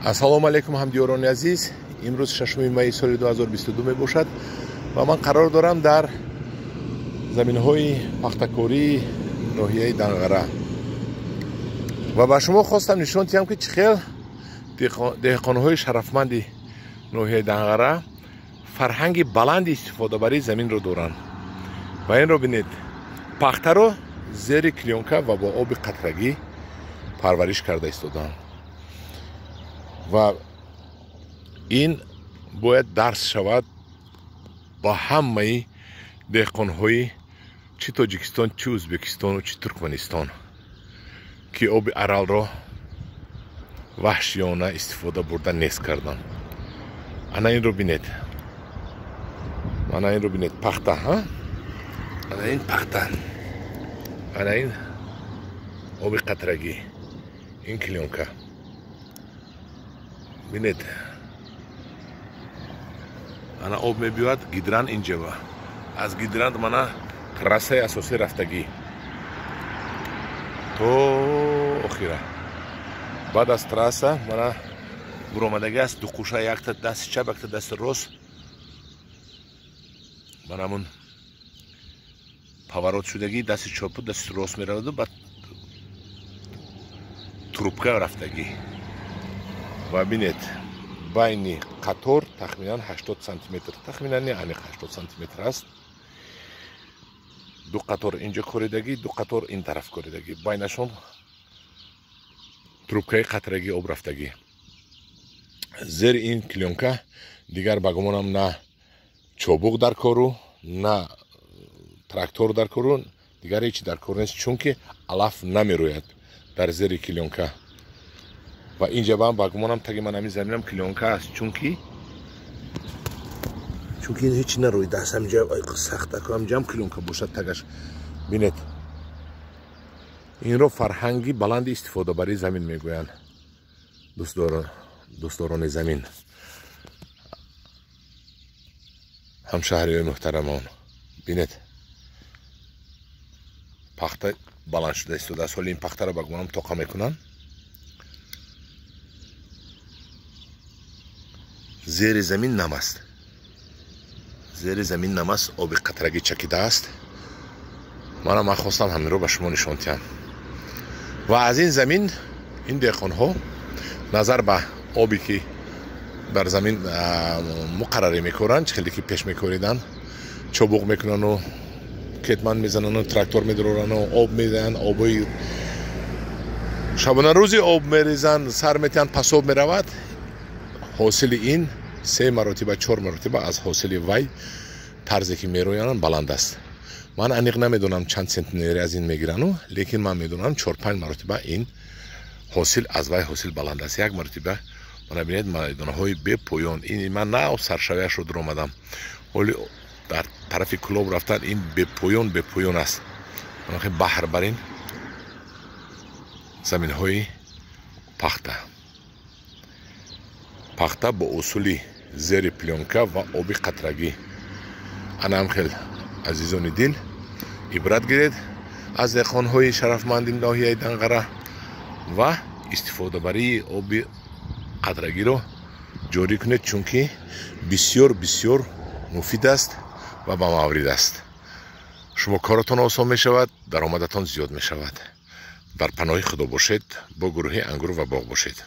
Ассалому алайкум ҳамдиёрони азиз. Имрӯз 6 майи соли 2022 мебошад ва ман қарор дорам дар заминҳои пахтакории ноҳияи Данғара ва ба шумо хостам нишон диҳам, ки чӣ хел деҳқонҳои шарафманди ноҳияи Данғара фарҳанги баланди истифодабарии заминро доранд. Ва инро бинед, пахтаро зери клёнка ва бо оби қатрагӣ парвариш карда истоданд. Ва ин бояд дарс шавад ба ҳамаи деҳқонҳои чӣ Тоҷикистон, чӣ Ӯзбекистону чӣ Туркманистон, ки оби Аралро ваҳшиёна истифода бурда нест карданд. Ана инро бинед, ана инро бинед, пахта, ҳа? Ана ин пахта, ана ин оби қатрагӣ, ин клёнка. Бинед, ана об мебиёяд, гидрант инҷава, аз гидрант мана трассаи асосӣ рафтагӣ то охира. Баъд аз трасса мана буромадагӣ аст ду қуша, якта дасти чап, якта дасти рост. Мана ҳамун поворот шудагӣ, дасти чопу дасти рост мераваду баъд трубка рафтагӣ. Ва бинед, байни қатор тахминан 80 сантиметр, тахминан не, аниқ 80 сантиметр аст. Ду қатор инҷо коридагӣ, ду қатор ин тараф коридагӣ, байнашон трубкаи қатрагӣ об рафтагӣ. Зери ин клёнка дигар ба гумонам на чобуқ дар кору, на трактор дар кору, дигар ҳеҷ дар кор нест, чунки алаф намерӯяд дар зери клёнка. Ва инҷа бам ба гумонам таги ман ҳамин заминам клёнка аст, чунки ин ҳеҷ нарӯида аст. Ҳаминҷа сахт ҳаминҷаам клёнка бошад тагаш. Бинед, инро фарҳанги баланди истифодабарии замин мегӯянд, дӯстдорони замин, ҳамшаҳриёи муҳтарамон. Бинед, пахта баланд шуда истодааст. Ҳоли ин пахтаро ба гумонам тоқа мекунанд. Зери замин нам аст, зери замин нам аст, оби қатрагӣ чакидааст. Манам ман хостам ҳаминро ба шумо нишон диҳам. Ва аз ин замин ин деҳқонҳо назар ба обе ки дар замин муқаррарӣ мекоранд, чӣ хеле ки пеш мекориданд, чобуқ мекунану кетман мезанану трактор медарорану об медиҳанд, обои шабонарӯзи об мерезанд, сар метиҳанд, пасоб меравад. Ҳосили ин 3 маротиба, 4 маротиба аз ҳосили вай тарзе ки мероянанд баланд аст. Ман аниқ намедонам чанд сентнери аз ин мегирану, лекин ман медонам 4-5 маротиба ин ҳосил аз вай ҳосил баланд аст. Як маротиба мана бинед, майдонҳои бепоён. Ин ман нав саршавияшро дуромадам, ҳоли дар тарафи Кулоб рафтан ин бепоён, бепоён аст. Мана баҳр бар ин заминҳои пахта. Пахта бо усули зери плёнка ва оби қатрагӣ. Анаам хел, азизони дил, ибрат гиред аз деҳқонҳои шарафманди ноҳияи Данғара ва истифодабарии оби қатрагиро ҷорӣ кунед, чунки бисёр бисёр муфид аст ва ба маврид аст. Шумо коротон осон мешавад, даромадатон зиёд мешавад. Дар паноҳи Худо бошед, бо гурӯҳи Ангур ва боғ бошед.